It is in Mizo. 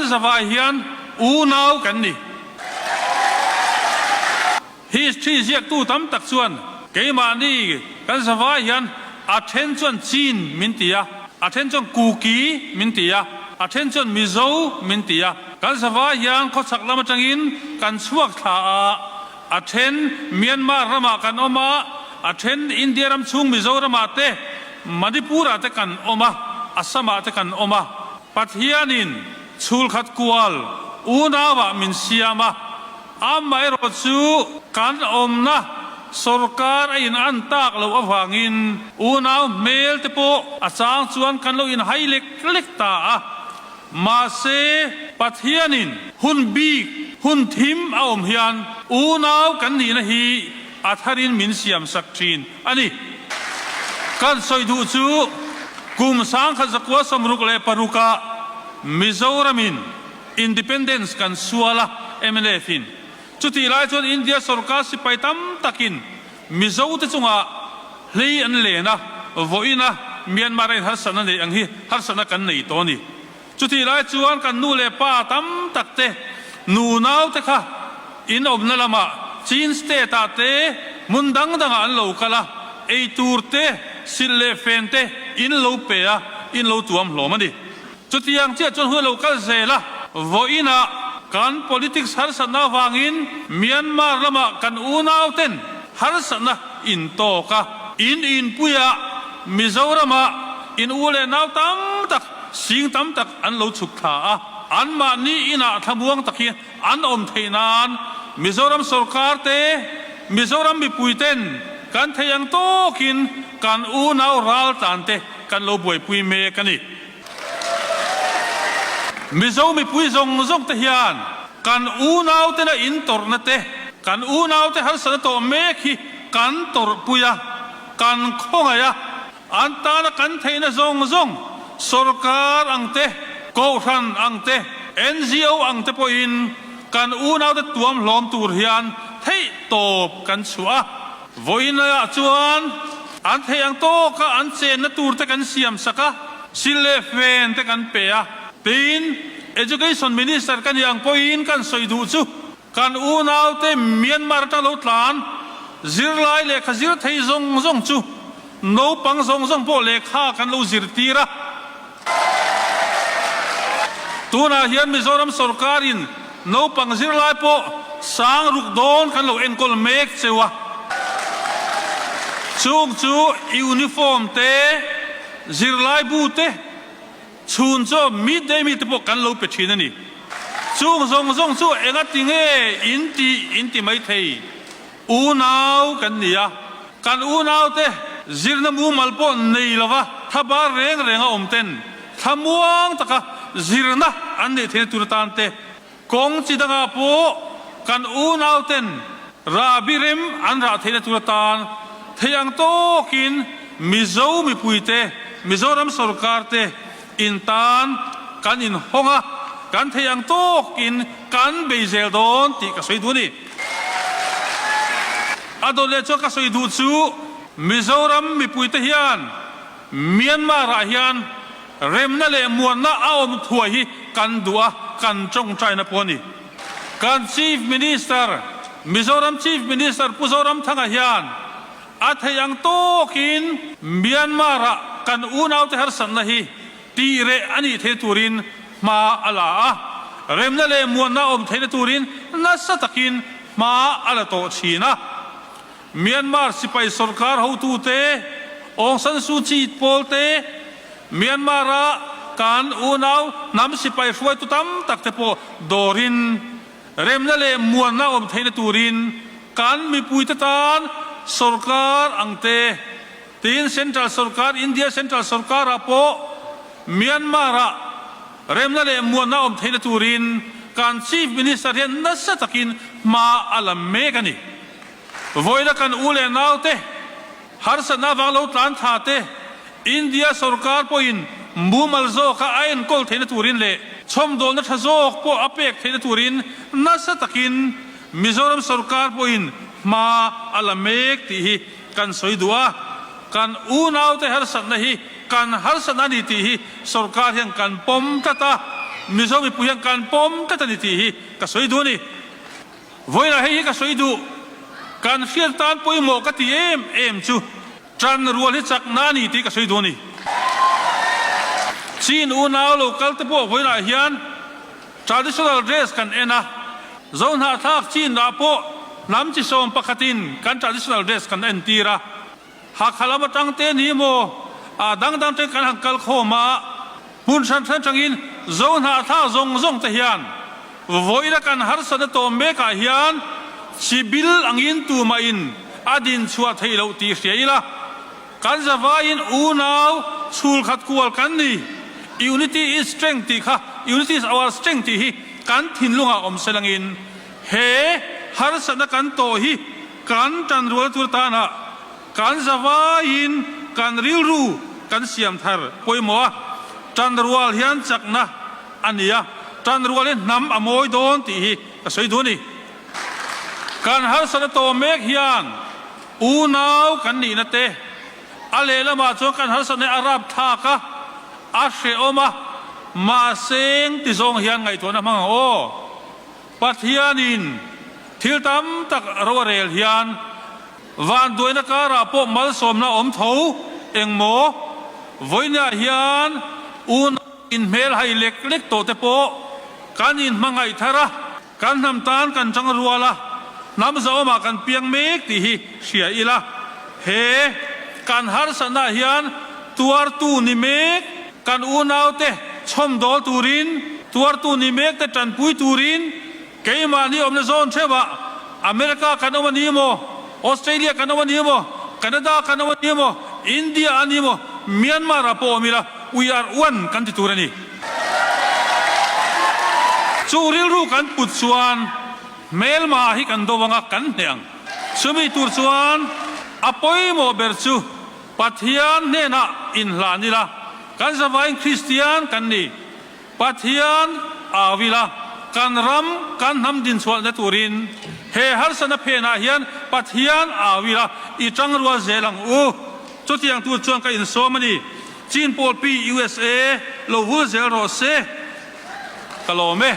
zavai hian unau kan ni. History ziaktu tam tak chuan keimahni kan zavai hian a then chuan Chin min ti a, a then chuan Kuki min ti a, a then chuan Mizo min ti a. Kan zavai hian khawchhak lam atangin kan chhuak thla a, a then Myanmar ramah kan awm a, a then India ram chhung Mizoramah te, Manipur-ah te kan awm a, Assam-ah te kan awm a. Pathianin chhulkhat kual unauah min siam a, Amaherawh chu kan awmna sorkar a in an tak loh avangin unau hmel te pawh a chang chuan kan lo inhai lek lek ta a. Mahse, Pathianin hun bik, hun thim a awm hian unau kan nihna hi a tharin min siamsak thin a ni. Kan sawi duh chu kum 1966 ah Mizoramin Independence kan sual a, mnf in. Chutih lai chuan India sorkar sipai tam takin Mizo te chungah hlei an len a, vawiin a Myanmar a in harsatna neih ang hi harsatna kan nei tawh a ni. Chutih lai chuan kan nu leh pa tam tak te, nunau te kha in awmna lamah Chin state ah te hmun dang dangah an lo kal a, ei tur te, silh leh fen te in lo pe a, in lo tuam hlawm a ni. Chutiang chiah chuan hun a lo kal zel a, vawiinah kan politics harsatna avangin Myanmar lamah kan unauten harsatna in tawk a, in inpuiah Mizoramah in u leh nau tam tak, sing tam tak an lo chhuk thla a, anmahni inah thlamuang tak hi an awm theih nan Mizoram sorkar te, Mizoram mipuiten kan thei ang tawkin kan unau raltlan te kan lo buaipui mek a ni. Mizo mipui zawng zawng te hian kan unautena in tawrhna te, kan unaute harsatna tawh mek hi kan tawrhpui a, kan khawngaih a, an tana kan theihna zawng zawng sorkar ang te, kohhran ang te, ngo ang te pawhin kan unaute tuam hlawm tur hian theih tawp kan chhuah a. Vawiinah chuan an theih ang tawka an chenna tur te kan siam sak a, sil leh fen te kan pe a. Tin, Education Minister ka nih ang pawhin kan sawi duh chu kan unaute Myanmar atang lo tlan zirlai lehkha zir thei zawng zawng chu naupang zawng zawng pawh lehkha kan lo zirtir a. Tunah hian Mizoram sorkarin Naupang zirlai pawh sang ruk dawn kan lo enkawl mek cheu a, chung chu uniform te, zirlai bu te, chhun chaw midday meal te pawh kan lo pe thin a ni. Chung zawng zawng chu engati nge in tih in ti mai thei? Unau kan ni a, kan unaute zirna mumal pawh nei lova thlabar reng reng a awm ten thlamuang taka zirna an neih theihna tur atan te, kawng chi dangah pawh kan unauten rahbi rem an rah theihna tur atan theih ang tawkin Mizo mipuite, Mizoram sorkar te in tan kan inhawng a, kan theih ang tawkin kan bei zel dawn tih ka sawi duh a ni. A dawt leh chuan ka sawi duh chu Mizoram mipuite hian Myanmar ah hian remna leh muanna a awm thuai hi kan duh a, kan tawngtaina pawh a ni. Kan Chief Minister, Mizoram Chief Minister Pu Zoramthanga hian a theih ang tawkin Myanmar ah kan unaute harsatna hi Tih reh a nih theih turin hma a la a, remna leh muanna a awm theihna turin nasa takin hma a la tawh thin a. Myanmar sipai sorkar hotute, Aung San Suu Kyi pawl te, Myanmar-a kan unau hnam sipai hruaitu tam tak te pawh dawrin remna leh muanna a awm theihna turin kan mipuite tan sorkar ang te, Tin, Central sorkar, India Central sorkarah pawh Myanmar-ah remna leh muanna awm theihna turin kan Chief Minister hian nasa takin hma a la mek a ni. Vawiina kan u leh naute harsatna avang lo tlan tha te India sorkar pawhin mumal zawka a enkawl theihna turin leh chhawmdawlna tha zawk pawh a pek theihna turin nasa takin Mizoram sorkar pawhin hma a la mek tih hi Kan sawi duh a, kan unaute harsatna hi kan harsatna a ni tih hi sorkar hian kan pawm tlat a. Mizo mipui hian kan pawm tlat a ni tih hi ka sawi duh a ni. Vawiinah hei hi ka sawi duh, kan hriat tan pawimawh ka ti em em chu ṭan rual hi chakna a ni tih ka sawi duh a ni. Chin unau lo kal te pawh vawiinah hian traditional dress kan en a, Zohnahthlak Chin-ah pawh hnam chi sawm pakhatin kan traditional dress kan entir a. Hakha lam atang te ni maw a dang dang te kan han kal khawm a, hmun hran hran atangin Zohnahthlak zawng zawng te hian vawiina kan harsatna tawm mekah hian chibil angin tumahin a din chhuah theih loh tih hria ila, kan zavaiin unau chhulkhat kual kan ni, Unity is strength tih kha Unity is our strength tih hi kan thinlungah awm selangin he harsatna kan tawh hi Kan tanrual tur tanah kan zavaiin kan rilru kan siam thar pawimawh a, tanrual hian chakna a ni a, tanrual hi hnam a mawi dawn tih hi ka sawi duh a ni. Kan harsatna tawh mek hian unau kan nihna te, a lehlamah chuan kan harsatna hi a rapthlak a, a hrehawm a, mahseng ti zawng hian ngaihtuahna hmang ang aw. Pathianin thil tam tak ro a rel hian vanduaina karah pawh malsawmna a awm tho engmaw? Vawiinah hian unau inhmel hai lek lek tawh te pawh kan inhmangaih thar a, kan hnam tan kan chang rual a, hnam zahawmah kan piang mek tih hi hria ila, he kan harsatnaah hian tuartu ni mek kan unaute chhawmdawl turin, tuartu ni mekte tanpui turin keimahni awmna zawn theuhah America kan awm a ni maw, Australia kan awm a ni maw, Canada kan awm a ni maw, India a ni maw, Myanmar ah pawh awm ila we are one kan ti tur a ni. Chu rilru kan put chuan hmelma hi kan do anga kan hneh ang. Chumi tur chuan a pawimawh ber chu Pathian hnenah inhlan ila, kan zavaiin Kristian kan ni. Pathian au ila, kan ram, kan hnam dinchhuahna turin he harsatna phenah hian Pathian au ila, i tangrual zel ang u. Chutiang tur chuan ka insawm a ni. Chin Pawlpi USA lo vul zel rawh se. Ka lawm e.